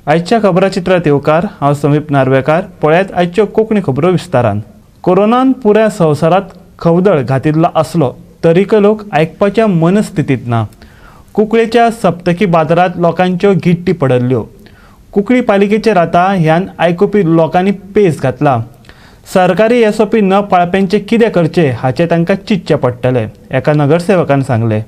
आयच्या खबराचित्रात येवकार. हांव समीप नार्वेकार. पळयात आयच्यो कोंकणी खबरो विस्तारान. कोरोनान पुऱ्या संवसारात खवदळ घातिल्लो आसलो तरीकय लोक आयकपाच्या मनस्थितीत ना. कुंकळेच्या सप्तकी बाजारात लोकांच्यो गिट्टी पडल्ल्यो. कुंकळी पालिकेचेर आतां ह्यान आयकुपी लोकांनी पेस घातला. सरकारी एसओपी न पाळप्यांचें कितें करचें हाचें तांकां चिंतचें पडटलें, एका नगरसेवकान सांगलें.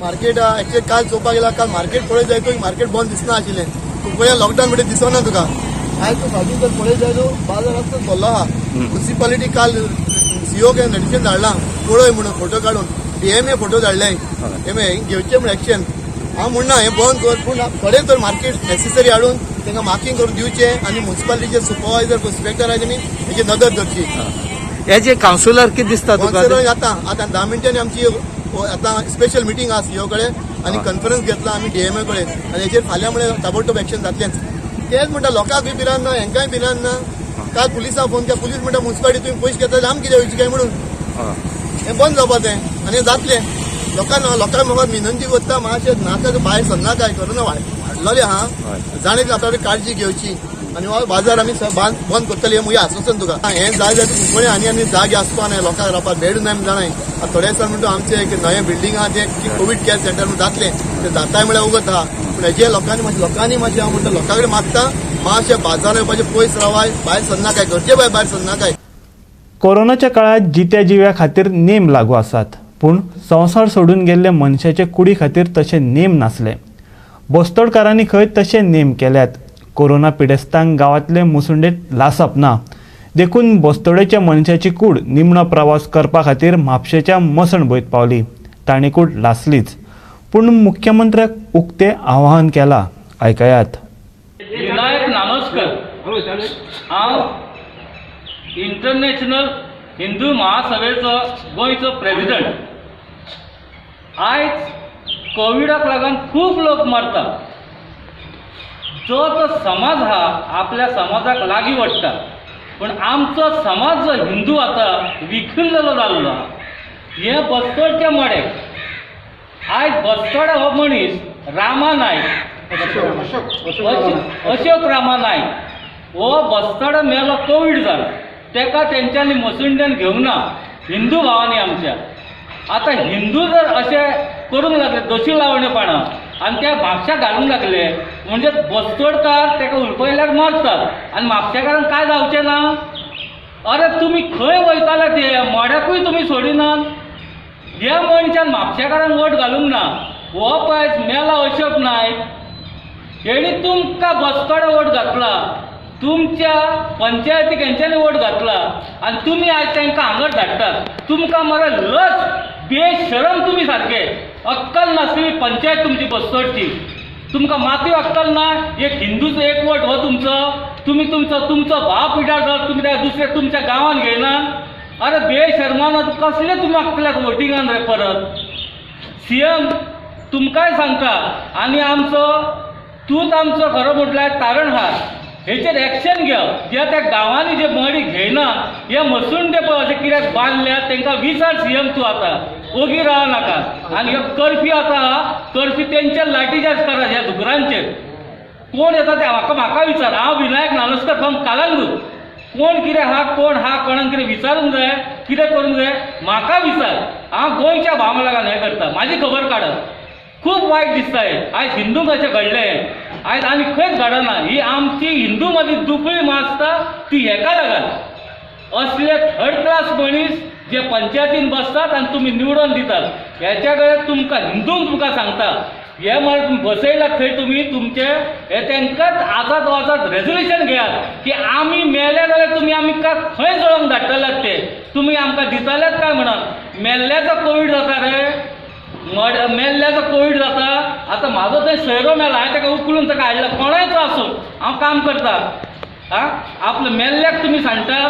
मार्केट एक्चुअली काल चोवपाक गेल्यार काल मार्केट पळयत जाय तूं मार्केट बंद दिसना आशिल्लें. कुंकळ्या लॉकडावन म्हणजे दिसना तुका. आयज तूं भाजून जर पळयत जाय तूं बाजार आसता भरलो आहा. म्युनिसिपालिटी काल सीओ के नोटिफिकेशन धाडलां पळय म्हणून फोटो काडून डीएमए फोटो धाडले घेवचे म्हण एक्शन. हांव म्हणना हें बंद कर, पूण थोडे तर मार्केट नेसेसरी हाडून तांकां मार्किंग करून दिवचें आनी म्युनिसिपालिटीचे सुपरवायझर इन्स्पेक्टर आहा तेणी हेची नदर धरची. हे जे कावन्सिलर कितें दिसता तुका? कावन्सिलर आतां आतां 10 मिनटांनी आमची आतां स्पेशल मिटींग आसा सीओ कडेन आनी कॉन्फरन्स घेतला आमी डीएमए कडेन आनी हेचेर फाल्यां म्हळ्यार ताबडतोब एक्शन जातलेंच. तेच म्हणटा लोकांकूय भिरांत ना, हेंकांय भिरांत ना. काल पुलिसांक फोन केला, पुलीस म्हणटा म्युनिसिपालिटी तुमी पयशे घेतले आमी कितें वयचें काय म्हणून. हें बंद जावपाचें आनी हें जातलें. लोकांक लोकां मुखार विनंती करता मातशें नाका भायर सरना काय कोरोना वाडलेले आहा, जाणें आतां काळजी घेवची आनी हो बाजार आमी बंद करतले हें मुगे आश्वासन तुका. हें जाय जाल्यार कुंकळ्ळे आनी आनी जागे आसपा न्हय लोकांक रावपाक बेड ना जाणाय. आतां थोड्या दिसान म्हणटा आमचें एक नवें बिल्डींग आहा तें कोवीड केअर सेंटर म्हणून जातलें, तें जाताय म्हळ्यार उगत आहा. पूण हेजे लोकांनी मातशें लोकांनी मातशें हांव म्हणटा लोकां कडेन मागता मातशें बाजारात येवपाचें पयस रावाय, भायर सरना काय, गरजे भायर भायर सरना काय. कोरोनाच्या काळात जित्या जिव्या खातीर नेम लागू आसात, पूण संवसार सोडून गेल्ले मनशाचे कुडी खातीर तशे नेम नासले. बोस्तोडकारांनी खंय तशे नेम केल्यात. कोरोना पिडेस्तांक गांवांतले मुसुंडेत लासप ना देखून बोस्तोडेच्या मनशाची कूड निमणो प्रवास करपा खातीर म्हापशेच्या मसणभुंयेंत पावली. तांणी कूड लासलीच, पूण मुख्यमंत्र्याक उक्तें आवाहन केलां. आयकयात. विनायक नानोस्कर, हांव इंटरनॅशनल हिंदू महासभेचो गोंयचो प्रेसिडंट. आयज कोविडाक लागून खूब लोक मरता. जो तो समाज आहा आपल्या समाजाक लागीं वडटा, पूण आमचो समाज जो हिंदू आतां विखुरलेलो जाल्लो आहा. हें बस्तोडचें मडें. आयज बस्तोडा हो मनीस रामा नायक, अशोक रामा नायक हो बस्तोडा मेलो कोवीड जालो. तेका तेंच्यांनी मसुंडेन घेवंक ना हिंदू भावांनी आमच्या. आतां हिंदू जर अशें करूंक लागले दोशी लावणेपणां आनी त्या म्हापश्याक घालूंक लागले म्हणजे बस्तोडकार तेका उलपयल्यार मरतात आनी म्हापशेकारांक काय जावचें ना? अरे तुमी खंय वयताले ते मड्याकूय तुमी सोडिनात. ह्या मनशान म्हापशेकारांक वोट घालूंक ना. हो पळय मेला अशोक नायक, हेणी तुमकां बस्तोडा वोट घातला, तुमच्या पंचायतीक हेंच्यांनी वोट घातला आनी तुमी आयज तांकां हांगर धाडटात. तुमकां मरे लज बेशरम, तुमी सारके अक्कल नासली पंचायत तुमची बस्तोडची. तुमकां मातूय अक्कल ना. एक हिंदूचो एकवट हो तुमचो, तुमी तुमचो तुमचो भाव पिड्यार जालो तुमी त्या दुसऱ्या तुमच्या गांवान घेयना. अरे बेशर्मान कसले तुमी अक्कल्याक वोटिंगान रे परत. सीएम तुमकांय सांगता आनी आमचो तूंच आमचो खरो म्हटल्यार तारणहार, हेचेर एक्शन घेव. जे त्या गांवांनी जे मडी घेयना हे मसुंडे पळय अशें कित्याक बांदल्यात तांकां विचार सीएम तूं आतां ओगी राव नाका. आनी ह्यो कर्फ्यू आतां कर्फ्यू तेंचेर लाठीचार्ज करा ह्या धुकरांचेर. कोण येता ते म्हाका म्हाका विचार. हांव विनायक नानोस्कर फ्रॉम कालांगूट. कोण कितें आहा, कोण आहा, कोणाक कितें विचारूंक जाय, कितें करूंक जाय म्हाका विचार. हांव गोंयच्या भावां लागून हें करता, म्हाजी खबर काडत. खूब वायट दिसता हें आयज हिंदूंक अशें घडलें आयज आनी खंयच घडना. ही आमची हिंदू मदीं दुखळी माजता ती हेका लागून. असले थर्ड क्लास मनीस जे पंचायतीन बसतात आनी तुमी निवडून दितात हेच्या कडेन तुमकां हिंदूंक तुमकां सांगता हे मरे तुमी बसयलात थंय तुमी तुमचे हे तांकांच आजाद वाजाद रेजोल्युशन घेयात की आमी मेले जाल्यार तुमी आमी खंय जळोवंक धाडटल्यात ते तुमी आमकां दितल्यात काय म्हणून. मेल्ल्याचो कोवीड जाता रे, मेल्ल्याचो कोवीड जाता. आतां म्हाजो थंय सोयरो मेला, हांवें ताका उखलून ताका हाडला. कोणायचो आसूं हांव काम करता. आं आपल्या मेल्ल्याक तुमी सांगता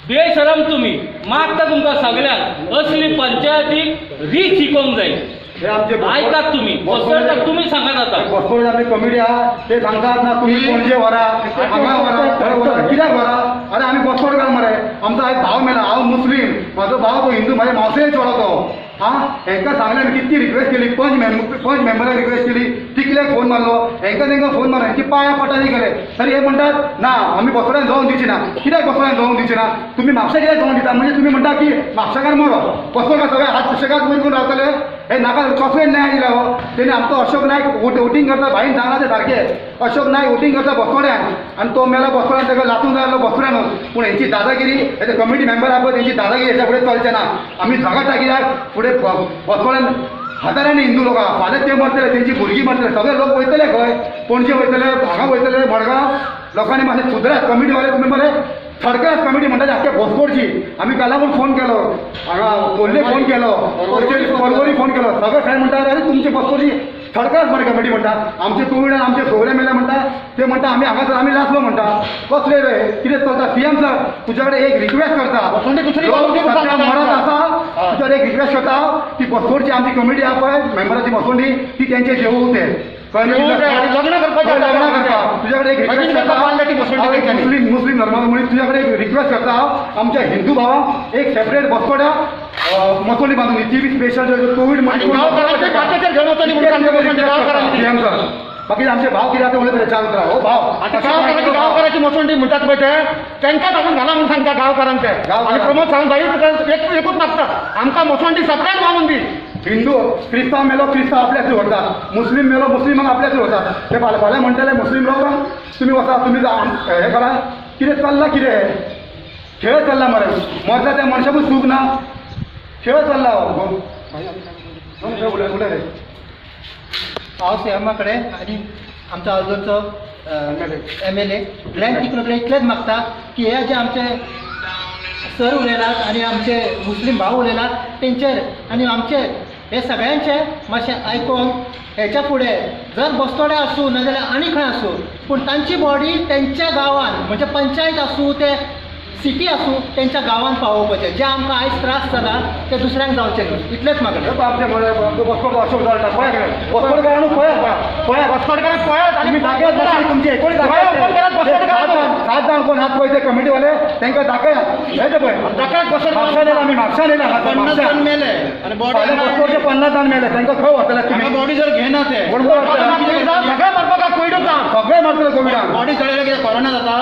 बेशरम तुमी. मागता तुमकां सगळ्यांक असली पंचायतीक रीत शिकोवंक जाय. हे आमचे आयकात तुमी, बस्तोडकार तुमी सांगात आतां. बसकोड आमची कमिटी आहा, ते सांगतात ना तुमी पणजे व्हरा, हांगा व्हरा, थंय व्हरा, कित्याक व्हरा? अरे आमी बसकोडकार मरे, आमचो आयज भाव मेला. हांव मुस्लीम, म्हाजो भाव तो हिंदू, म्हाज्या मावशे चेडो तो. आं, हेंकां सांगलें आमी, कितकी रिक्वेस्ट केली, पंच मेंबराक रिक्वेस्ट केली, तिकल्याक फोन मारलो, हेंकां तेंकां फोन मारलो, हेंची पांयां पडटा गेले तरी हे म्हणटात ना आमी बसोड्यान जावन दिवची ना. कित्याक बसोड्यान जावन दिवची ना? तुमी म्हापशा कित्याक जावन दिता? म्हणजे तुमी म्हणटा की म्हापशेकार मरो, बसोडकार सगळे हात सुशेगाद वयर करून रावतले. हे नाका, कसले न्याय दिला हो तेणी? आमचो अशोक नायक वोटींग करता, भाईन सांगला ते सारकें. अशोक नायक वोटींग करता बसोड्यान आनी तो मेला बसोड्यान, ताका लासून जाय आसलो बसोड्यानूच. पूण हेंची दादागिरी, हे कमिटी मेंबर आहा पळय तेंची दादागिरी हेच्या फुडें चलचें ना. आमी झगडटा कित्याक फुडें बसोड्यान हजारांनी हिंदू लोक आहा, फाल्यां ते मरतले, तेंची भुरगीं मरतले, सगळे लोक वयतले खंय? पणजे वयतले, हांगा वयतले, मडगांव. लोकांनी मातशें सुदरात कमिटीवाले, तुमी मरे थर्ड क्लास कमिटी म्हणटा आख्खे बसकोडची. आमी कालापूर फोन केलो, हांगा खोर्ले फोन केलो, पर्वरी फोन केलो, सगळे फ्रेंड म्हणटा अरे तुमची बसकोडची थर्ड क्लास मरे कमिटी म्हणटा. आमचे कोविडान आमचे सोयरे मेले म्हणटा, ते म्हणटा आमी हांगासर आमी लासलो म्हणटा. कसले रे कितें चलता? सीएम सर, तुज्या कडेन एक रिक्वेस्ट करता, सध्या मरत आसा, तुज्या कडेन एक रिक्वेस्ट करता की बसकोडची आमची कमिटी आहा पळय मेंबराची मसोंडी, ती तेंचे जेवू ते लग्न करता. तुझ्याकडे एक रिक्वेस्ट करता, मुस्लिम मुस्लिम धर्माचो मनीस, तुझ्याकडे एक रिक्वेस्ट करता हांव, आमच्या हिंदू भावांक एक सेपरेट बसकोड्या मसोली बांदून दी, ती बी स्पेशल कोवीड सीएम सर. बाकी आमचे भाव कितें आतां उलयतले चार उतरां. हो भाव आतां गांवकाराची मसंडी म्हणटात पळय ते तांकांच हाडून घाला म्हणून सांगता गांवकारांक ते. आनी प्रमोद सावंत भाई तुका एकूच मागता, आमकां मसंडी सगळ्यांक बांदून दी. हिंदू क्रिस्तांव मेलो क्रिस्तांव आपल्याच व्हरता, मुस्लीम मेलो मुस्लिमांक आपल्याच व्हरता. ते फाल्यां फाल्यां म्हणटले मुस्लीम लोकांक तुमी वचा, तुमी हें करा. कितें चल्लां? कितें खेळ चल्ला मरे? मरता त्या मनशाकूच सूख ना, खेळ चल्ला हो. उलय उलय रे. हांव सीएमा कडेन आनी आमचो आजोरचो एमएलए ग्लॅन टिकलो कडेन इतलेंच मागता की हे जे आमचे सर उलयलात आनी आमचे मुस्लीम भाव उलयलात तेंचेर आनी आमचे हे सगळ्यांचे मातशें आयकोन हेच्या फुडें जर बस्तोड्या आसूं नाजाल्यार आनी खंय आसूं, पूण तांची बॉडी तेंच्या गांवान, म्हणजे पंचायत आसूं ते सिटी आसूं, तेंच्या गांवान पावोवपाचें. जे आमकां आयज त्रास जाला ते दुसऱ्यांक जावचे न्हू, इतलेंच मागणें. आमचे बसकोड अशोक जाळटा पळयात, बसकोडकारांनू पळयात पळयात, बसकोडकारांक पळयात आनी दाखयात मातशें तुमचे एकूण दाखयात. 7 जाण कोण हात पळय ते कमिटीवाले तांकां दाखयात. हे ते पळय दाखयात बसकोड. म्हापशा येयला आमी, म्हापशा येयला, 50 जाण मेले आनी बसकोडचे 50 जाण मेले, तांकां खंय व्हरतले तुमी? बॉडी जर घेना ते सगळे मरपाक कोविडूच सगळे मरतले कोविडान. बॉडी जळयल्यार कितें कोरोना जाता?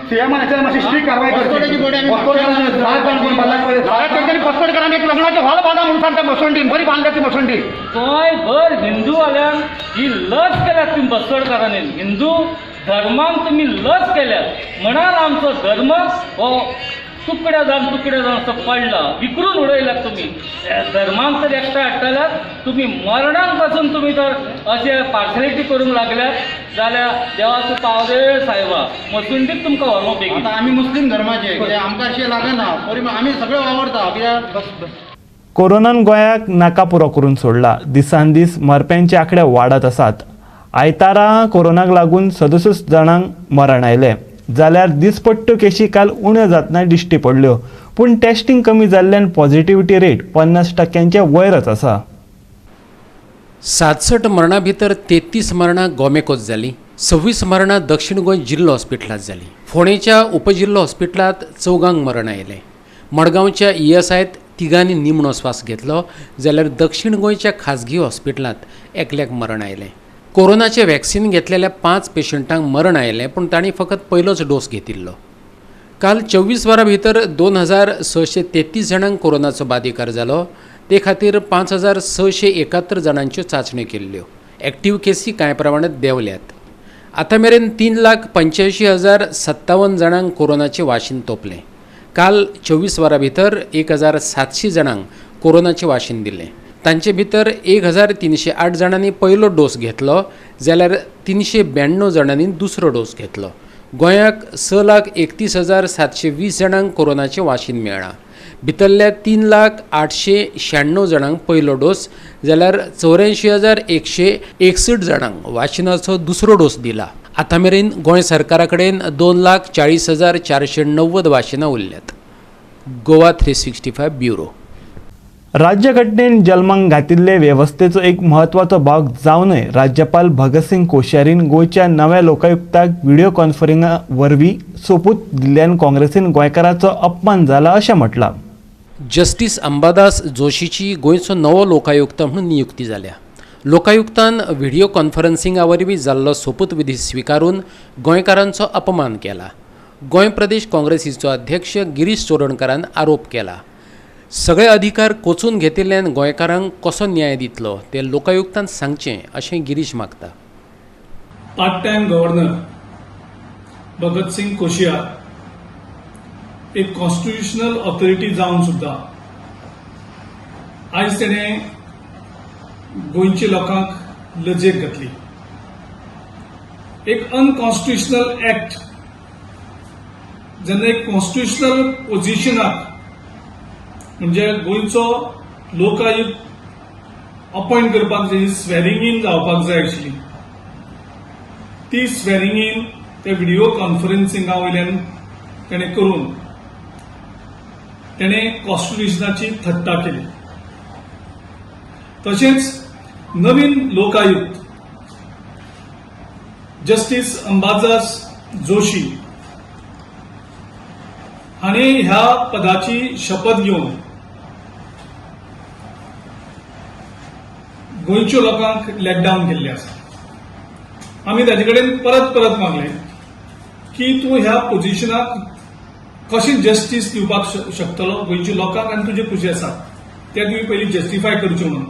सीएमान हेचेर मातशी स्ट्रीक कारवाय करची. 7 जाण कोण तेंच्यांनी बसकोडकारांनी एक लग्नाचें हॉल बांदा म्हणून सांगता मसंडीन, बरी बांदल्या ती मसंडी. गोंयभर हिंदूवाल्यांक ही लज केल्यात तुमी बस्तोडकारांनी, हिंदू धर्माक तुमी लज केल्यात म्हणान आमचो धर्म हो तुकड्या जावन तुकड्या जावन असो पडला, विकरून उडयल्यात तुमी. धर्माक तर एकठांय हाडटल्यात तुमी, मरणाक पासून तुमी तर अशें पार्शलिटी करूंक लागल्यात जाल्यार देवा तूं पाव रे सायबा, मसुंडीक तुमकां व्हरोंक बेगीन. आतां आमी मुस्लीम धर्माचे, कित्याक आमकां अशें लागना, तरी आमी सगळे वावरता कित्याक. कोरोनान गोंयाक नाका पुरो करून सोडला. दिसान दीस मरप्यांचे आंकडे वाडत आसात. आयतारा कोरोनाक लागून 67 जाणांक मरण आयलें जाल्यार दिसपट्ट्यो केशी काल उण्यो जातना दिश्टी पडल्यो. पूण टेस्टिंग कमी जाल्ल्यान पॉझिटिव्हिटी रेट 50% वयरच आसा. 67 मरणां भितर 33 मरणां गोमेकोच जालीं, 26 मरणां दक्षिण गोंय जिल्लो हॉस्पिटलांत जालीं. फोंडेच्या उपजिल्लो हॉस्पिटलांत 4 मरण आयलें. मडगांवच्या ईएसआयत 3 निमणो स्वास घेतलो जाल्यार दक्षिण गोंयच्या खाजगी हॉस्पिटलांत 1 मरण आयलें. कोरोनाचें वॅक्सिन घेतलेल्या 5 पेशंटांक मरण आयलें, पूण तांणी फकत पयलोच डोस घेतिल्लो. काल 24 वरां भितर 2633 जाणांक कोरोनाचो बादिकार जालो. ते खातीर 5671 जाणांच्यो चांचण्यो केल्ल्यो. एक्टीव केसी कांय प्रमाणांत देंवल्यात. आतां मेरेन 3,85,057 जाणांक कोरोनाचें वाशीन तोपलें. काल 24 वरां भितर 1700 जाणांक कोरोनाचें वाशीन दिलें. तांचे भितर 1308 जाणांनी पयलो डोस घेतलो जाल्यार 392 जाणांनी दुसरो डोस घेतलो. गोंयाक 6,31,720 जाणांक कोरोनाचें वाशीन मेळ्ळां. भितरल्या 3,00,896 जाणांक पयलो डोस जाल्यार 84,161 जाणांक वाशिनाचो दुसरो डोस दिला. आतां मेरेन गोंय सरकारा कडेन 2,40,490 वाशिनां उरल्यात. गोवा 365 ब्युरो. राज्यघटनेन जल्माक घातिल्ले वेवस्थेचो एक म्हत्वाचो भाग जावनय राज्यपाल भगतसिंग कोश्यारीन गोंयच्या नव्या लोकायुक्ताक व्हिडिओ कॉन्फरन्सिंगा वरवीं सोपूत दिल्ल्यान काँग्रेसीन गोंयकारांचो अपमान जाला अशें म्हटलां. जस्टीस अंबादास जोशीची गोंयचो नवो लोकायुक्त म्हणून नियुक्ती जाल्या. लोकायुक्तान व्हिडिओ कॉन्फरन्सिंगा वरवीं जाल्लो सोपूतविधी स्विकारून गोंयकारांचो अपमान केला. गोंय प्रदेश काँग्रेसीचो अध्यक्ष गिरीश चोडणकारान आरोप केला. सगळे अधिकार कोचून घेतिल्ल्यान गोंयकारांक कसो न्याय दितलो ते लोकायुक्तान सांगचें अशें गिरीश मागता. Part time governor Bhagat Singh Koshyari एक कॉन्स्टिट्युशनल ऑथॉरिटी जावन सुद्दां आयज तेणें गोंयच्या लोकांक लजेक घातली. एक अनकॉन्स्टिट्युशनल एक्ट जेन्ना एक कॉन्स्टिट्युशनल पोजिशनाक म्हणजे गोंयचो लोकायुक्त अपॉयंट करपाक जी स्वेरिंग इन जावपाक जाय आशिल्ली ती स्वेरिंग इन ते व्हिडिओ कॉन्फरन्सिंगा वयल्यान तेणें करून तेणें कॉन्स्टिट्युशनाची थट्टा केली. तशेंच नवीन लोकायुक्त जस्टीस अंबादास जोशी हाणें ह्या पदाची शपथ घेवन गोंयच्या लोकांक लॅकडावन केल्लें आसा. आमी ताजे कडेन परत परत मागलें की तूं ह्या पोजिशनाक कशें जस्टीस दिवपाक शकतलो गोंयच्या लोकांक आनी तुजे खुशी आसा तें तुवें पयलीं जस्टिफाय करचें म्हणून.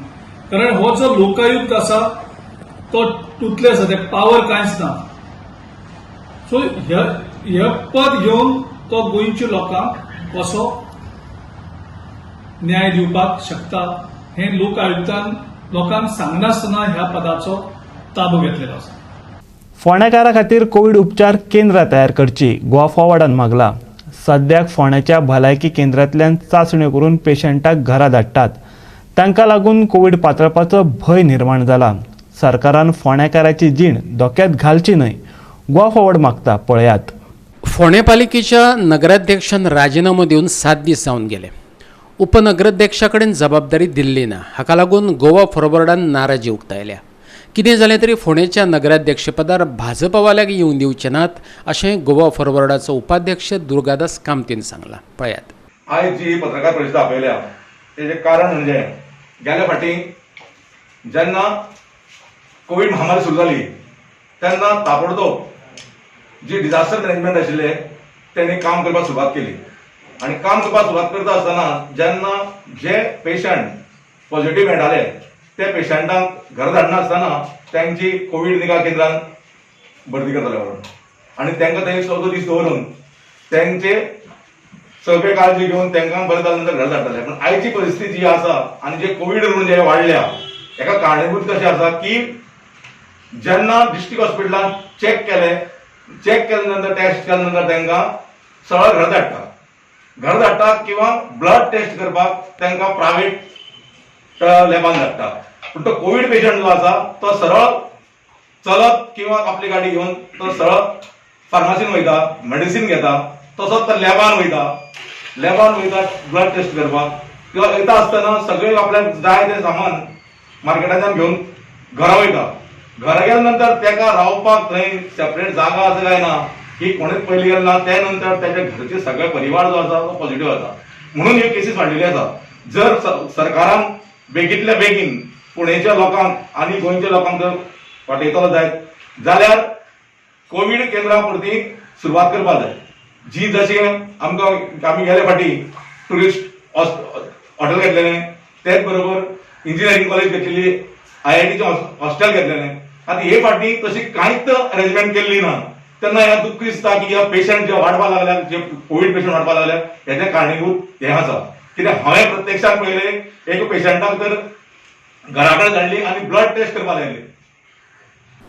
कारण हो जो लोकायुक्त आसा तो टुतले आसा, ते पावर कांयच ना. सो हे पद घेवन तो गोंयच्या लोकांक कसो न्याय दिवपाक शकता हें लोकायुक्तान लोकांक सांगनासतना ह्या पदाचो ताबो घेतलेलो आसा. फोंडेकारा खातीर कोवीड उपचार केंद्रां तयार करची गोवा फॉरवर्डान मागला. सद्याक फोंड्याच्या भलायकी केंद्रांतल्यान चांचण्यो करून पेशंटाक घरा धाडटात. तांकां लागून कोवीड पातळपाचो भंय निर्माण जाला. सरकारान फोंडेकाराची जीण धोक्यांत घालची न्हय, गोवा फॉरवर्ड मागता. पळयात. फोंडें पालिकेच्या नगराध्यक्षान राजिनामो दिवन 7 दीस जावन गेले. उपनगराध्यक्षा कडेन जबाबदारी दिल्ली ना. हाका लागून गोवा फॉरवर्डान नाराजी उक्तायल्या. कितें जालें तरी फोंडेच्या नगराध्यक्षपदार भाजपवाल्याक येवन दिवचे नात अशें गोवा फॉरवर्डाचो उपाध्यक्ष दुर्गादास कामतीन सांगलां. पळयात. आयज जी पत्रकार परिशद आपयल्या तेजें कारण म्हणजे गेल्या फाटीं जेन्ना कोवीड महामारी सुरू जाली तेन्ना ताबडतोब जी डिझास्टर मॅनेजमेंट आशिल्ले तेणी काम करपाक सुरवात केली आनी काम करपाक सुरवात करता आसतना जेन्ना जे पेशंट पॉझिटिव्ह मेळटाले ते पेशंटांक घरा धाडना आसतना तांची कोवीड निगा केंद्रान भरती करताले म्हणून आनी तांकां थंय 14 दीस दवरून तांचे सगळे काळजी घेवन तांकां बरें जाल्या नंतर घरा धाडटाले. पूण आयची परिस्थिती जी आसा आनी जे कोवीड म्हणून जे वाडल्या हेका कारणीभूत कशें आसा की जेन्ना डिस्ट्रिक्ट हॉस्पिटलान चॅक केले, चॅक केल्या नंतर टेस्ट केल्या नंतर तांकां सरळ घरा धाडटा, घरा धाडटा किंवा ब्लड टेस्ट करपाक तांकां प्रायवेट लॅबान धाडटा. पूण तो कोवीड पेशंट जो आसा तो सरळ चलत किंवा आपली गाडी घेवन तो सरळ फार्मासीन वयता, मेडिसीन घेता, तसोच तो लॅबान वयता, लॅबान वयता ब्लड टेस्ट करपाक किंवा वयता आसतना सगळे आपल्याक जाय तें सामान मार्केटाच्यान घेवन घरा वयता. घरा गेल्या नंतर ताका रावपाक थंय सेपरेट जागा आसा काय ना ही कोणेच पयली गेले ना. त्या नंतर ताच्या घरचे सगळे परिवार जो आसा तो पॉझिटिव्ह आसा म्हणून ह्यो केसीस वाडलेली आसा. जर सरकारान बेगींतल्या बेगीन पुणेच्या लोकांक आनी गोंयच्या लोकांक जर वाटयतलो जायत जाल्यार कोवीड केंद्रां पुरती सुरवात करपाक जाय. जी जशी आमकां आमी गेले फाटीं ट्युरिस्ट हॉटेल घेतलेलें, तेच बरोबर इंजिनियरींग कॉलेज घेतलेली, IITचें हॉस्टेल घेतलेलें. आतां हे फाटीं तशी कांयच अरेंजमेंट केल्ली ना. तेन्ना ह्या दुख्ख दिसता की ह्या पेशंट जे वाडपाक लागल्या, जे कोवीड पेशंट वाडपाक लागल्या हेजें कारणीभूत हें आसा. कित्याक हांवें प्रत्यक्षान पळयलें एक पेशंटाक तर घरा कडेन धाडली आनी ब्लड टेस्ट करपाक लायली.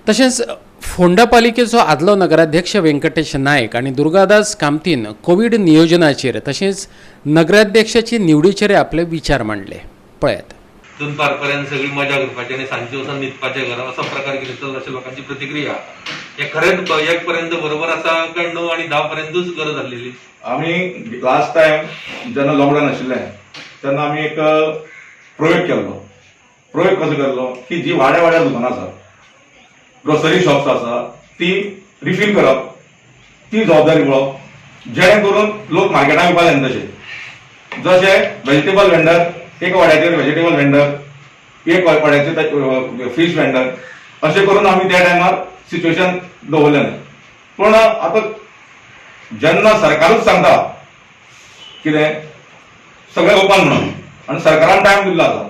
तशेंच फोंडा पालिकेचो आदलो नगराध्यक्ष व्यंकटेश नायक आनी दुर्गादास कामतीन कोवीड नियोजनाचेर तशेंच नगराध्यक्षाचे निवडीचेर आपले विचार मांडले. पळयात. दनपार पर्यंत सगळी मजा करपाची आनी सांजचे वचून न्हिदपाचें घरा असो प्रकार कितें चल्ला अशें लोकांची प्रतिक्रिया. हे खरेंच 1 पर्यंत बरोबर आसा काय 9 आनी 10 पर्यंतूच गरज आसलेली? आमी लास्ट टायम जेन्ना लॉकडावन आशिल्लें तेन्ना आमी एक प्रयोग केल्लो. प्रयोग कसो केल्लो की जी वाड्या वाड्यार दुकानां आसा, ग्रोसरी शॉप्स आसा, ती रिफील करप, ती जबाबदारी पळोवप, जेणे करून लोक मार्केटाक येवपा जायना. तशें जशे व्हेजिटेबल वेंडर, एक वाड्याचेर व्हेजिटेबल वेंडर, एक वाड्याचेर फीश वेंडर, अशें करून आमी त्या टायमार सिच्युएशन दवरलेलें. पूण आतां जेन्ना सरकारूच सांगता कितें सगळें ओपन म्हणून आनी सरकारान टायम दिल्लो आसा,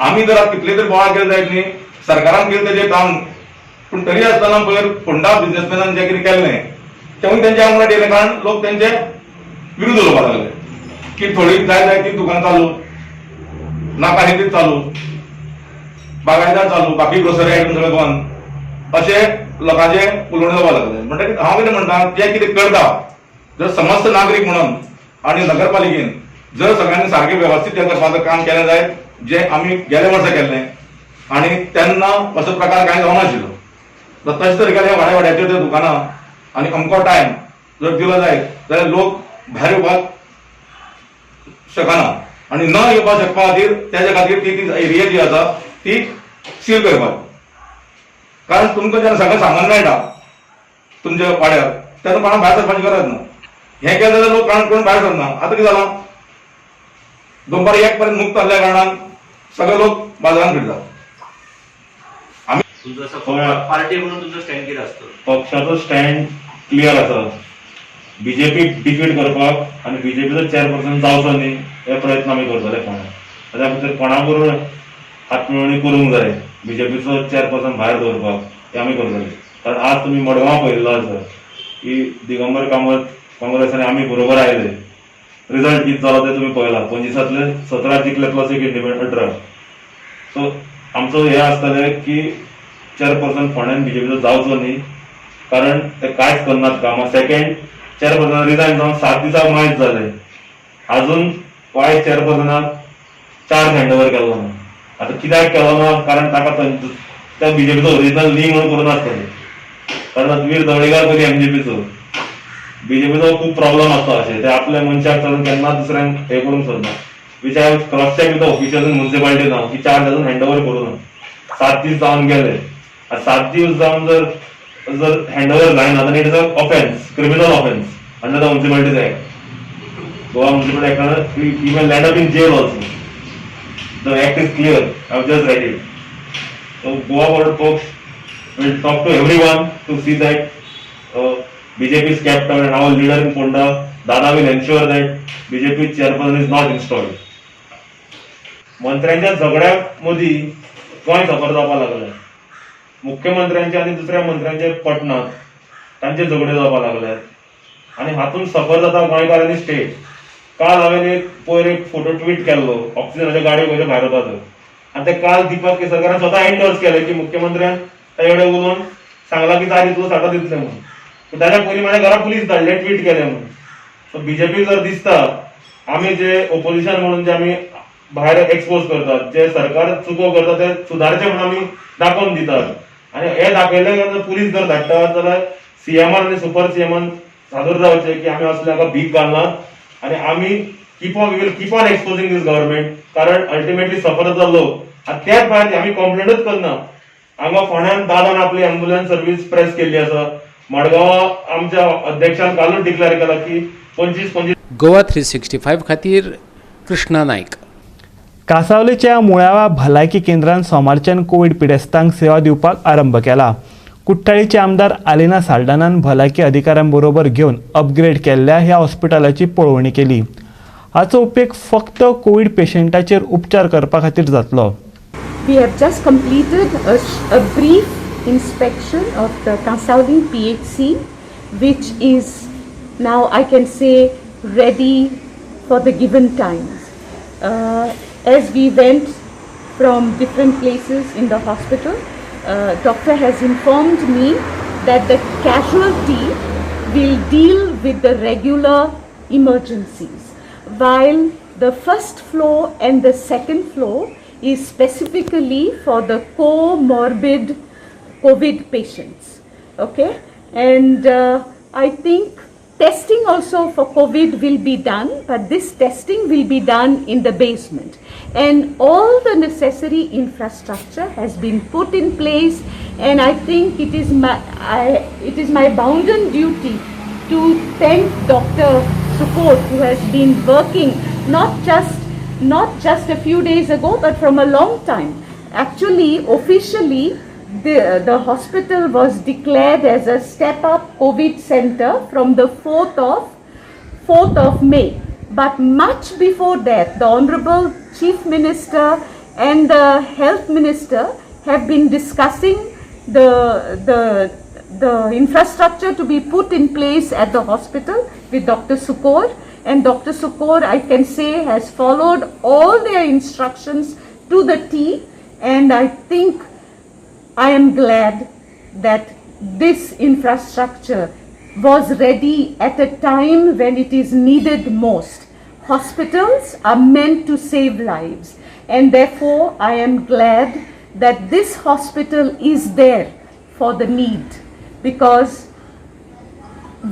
आमी जर आतां कितले तरी बोवाळ केले जायत न्ही, सरकारान केलें तेजें काम, पूण तरी आसतना पयर फोंडा बिजनेसमॅनान जें कितें केल्लें तेवूय तेंच्या आंगणात येयलें, कारण लोक तेंचे विरुद्ध उलोवपाक लागले की थोडी जाय जाय ती दुकानां चालू, नाका आनी ती चालू, बागायदार चालू, बाकी ग्रोसरी आयटम सगळे बंद, अशें लोकांचें उलोवणें जावपाक लागलें. म्हणटकीर हांव कितें म्हणटा, जे कितें करता जर समस्त नागरीक म्हणून आनी नगरपालिकेन जर सगळ्यांनी सारकें वेवस्थीत हें करपाचें काम केलें जायत, जें आमी गेल्या वर्सा केल्लें आनी तेन्ना असो प्रकार कांय जावनाशिल्लो, तर तशें तरेन वाड्या वाड्याचेर ते दुकानां आनी अमको टायम जर दिलो जायत जाल्यार लोक भायर येवपाक शकना आनी न येवपाक शकपा खातीर तेज्या खातीर ती ती एरिया जी आसा ती सील करपाक. कारण तुमकां जेन्ना सगळें सामान मेळटा तुमच्या वाड्यार तेन्ना कोणाक भायर सरपाची गरज ना. हें केलें जाल्यार लोक कोण भायर सरना. आतां कितें जालां, दोनपार 1 पर्यंत मुक्त आसल्या कारणान सगळे लोक बाजारांत फिरतात. तुमचो असो पार्टी म्हणून तुमचो स्टँड कितें आसतो? पक्षाचो स्टँड क्लियर आसा, बीजेपी डिफीट करपाक आनी बीजेपीचो चेअरपर्सन जावचो न्ही हे प्रयत्न आमी करतले. फोंड्या ताच्या खातीर कोणा बरोबर हातमेळवणी करूंक जाय बीजेपीचो चेअरपर्सन भायर दवरपाक, हे आमी करतले. कारण आज तुमी मडगांव पळयल्लो आसा की दिगंबर कामत काँग्रेस आनी आमी बरोबर आयले, रिजल्ट कितें जालो ते तुमी पळयला, 25 17 जिखले प्लस एक इंडिपेंडंट 18. सो आमचो हें आसतलें की चेअरपर्सन फोंड्यान बीजेपीचो जावचो न्ही, कारण ते कांयच करनात कामां. सेकंड, चेअरपर्सन रिजायन जावन 7 दिसांक मायज जाले, अजून वायस चेअरपर्सनाक चार्ज हँड ओवर केलो ना. आतां कित्याक केलो ना, कारण ताका त्या बीजेपीचो ओरिजिनल न्ही म्हणून करूं नासतलें, कारण वीर ढवळीकार पयलीं एमजीपीचो, बीजेपीचो खूब प्रॉब्लम आसता अशें ते आपल्या मनशाक चलून केन्ना दुसऱ्यांक हें करूंक सोदना. Which I have cross check with the official in municipality नाव की चार्ज अजून हँड ओवर करूं ना. 7 दीस जावन गेले, 7 दीस जावन जर जर हँड ओवर जायना जाल्यार it is a offence, criminal offence under the municipalities act. Goa municipal act, you may land up in jail also. The act is clear, I have just read it. So Goa Forward Paksh will talk to everyone to see that BJP is kept out and our leader in Ponda, Dada, will ensure that BJP chairperson is not installed. मंत्र्यांच्या झगड्या मदीं गोंय सफर जावपाक लागलें. मुख्यमंत्र्यांचे आनी दुसऱ्या मंत्र्यांचे पटनात, तांचे झगडे जावपाक लागले आनी हातूंत सफर जाता गोंयकार आनी स्टेट. काल हांवें एक पयर एक फोटो ट्वीट केल्लो, ऑक्सिजनाच्यो गाडयो खंयच्यो भायर वतात, आनी ते काल दीपक केसरकारान स्वता एन्डोर्स केले की मुख्यमंत्र्यान ताचे कडेन उलोवन सांगला की जाय तितलो साठो दितले म्हणून. पूण ताच्या पयलीं म्हाज्या घरा पुलीस धाडले ट्वीट केले म्हणून. सो बीजेपी जर दिसता आमी जे ओपोजिशन म्हणून जे आमी भायर एक्सपोज करतात, जे सरकार चुको करता ते सुदारचे म्हणून आमी दाखोवन दितात, आनी हे दाखयले कारणान पुलीस जर धाडटात जाल्यार सीएमान आनी सुपर सीएमान सादूर जावचे की आमी असले हाका भीक घालनात आनी आमी keep on will keep on exposing this government, कारण अल्टिमेटली सफर जाता लोक. आनी त्याच भायर आमी कंप्लेनूच करना. हांगा फोंड्यान दादान आपली एम्बुलन्स सर्वीस प्रेस केल्ली आसा, मडगांवां आमच्या अध्यक्षान कालूच डिक्लेअर केला की 25 25. गोवा 365 खातीर कृष्णा नायक. कासावलेच्या मुळाव्या भलायकी केंद्रान सोमारच्यान कोवीड पिडेस्तांक सेवा दिवपाक आरंभ केला. कुठ्ठाळीचे आमदार आलिना साल्डानान भलायकी अधिकाऱ्यांबरोबर घेवन अपग्रेड केल्ल्या ह्या हॉस्पिटलाची पळोवणी केली. हाचो उपेग फक्त कोवीड पेशंटाचेर उपचार करपा खातीर जातलो. We have just completed a brief inspection of the Cansaulim PHC, which is now, I can say, ready for the given times. As we went from different places in the hospital, doctor has informed me that the casualty will deal with the regular emergencies, while the first floor and the second floor is specifically for the comorbid COVID patients. Okay, and I think Testing also for COVID will be done, but this testing will be done in the basement. And all the necessary infrastructure has been put in place, and I think it is my bounden duty to thank Dr. Sukor, who has been working not just a few days ago, but from a long time. Actually, officially, the hospital was declared as a step up COVID center from the 4th of May. But much before that, the Honorable Chief Minister and the Health Minister have been discussing the infrastructure to be put in place at the hospital with Dr. Sukor. And Dr. Sukor, I can say, has followed all their instructions to the T. And I think I am glad that this infrastructure was ready at a time when it is needed most. Hospitals are meant to save lives, and therefore I am glad that this hospital is there for the need, because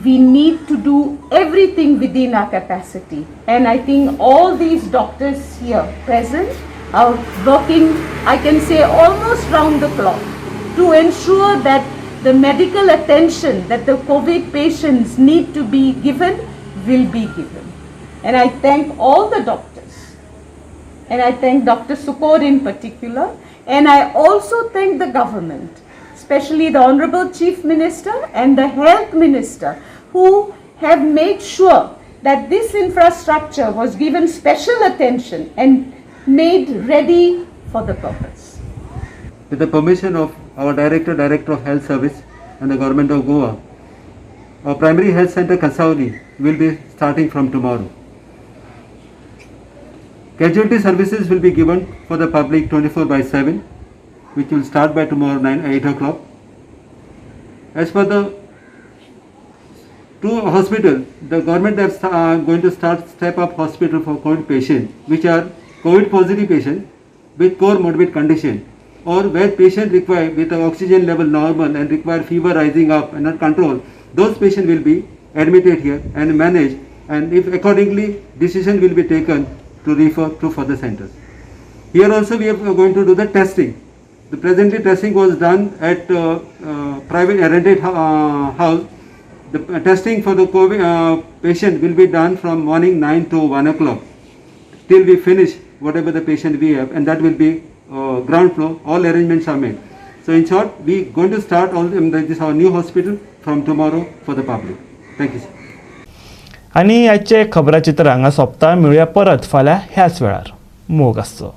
we need to do everything within our capacity. And I think all these doctors here present are working, I can say, almost round the clock to ensure that the medical attention that the COVID patients need to be given will be given. And I thank all the doctors. And I thank Dr. Sukor in particular. And I also thank the government, especially the Honorable Chief Minister and the Health Minister, who have made sure that this infrastructure was given special attention and made ready for the purpose. With the permission of our Director, Director of Health Service and the Government of Goa, our primary health center Cansaulim will be starting from tomorrow. Casualty services will be given for the public 24/7, which will start by tomorrow 9 8 o'clock. As for the two hospital, the government is going to start step up hospital for COVID patients, which are COVID positive patient with comorbid condition, or where patient require with the oxygen level normal and require fever rising up and not control, those patients will be admitted here and managed, and if accordingly decision will be taken to refer to further centers. Here also we are going to do the testing. The presently testing was done at private rented house. The testing for the COVID patient will be done from morning 9 to 1 o'clock till we finish whatever the patient we have, and that will be ground floor. All arrangements are made. So in short, we going to start all this our new hospital from tomorrow for the public. Thank you, sir. आनी आजचें खबराचित्र हांगा सोंपता. मेळुया परत फाल्यां ह्याच वेळार. मोग आसचो.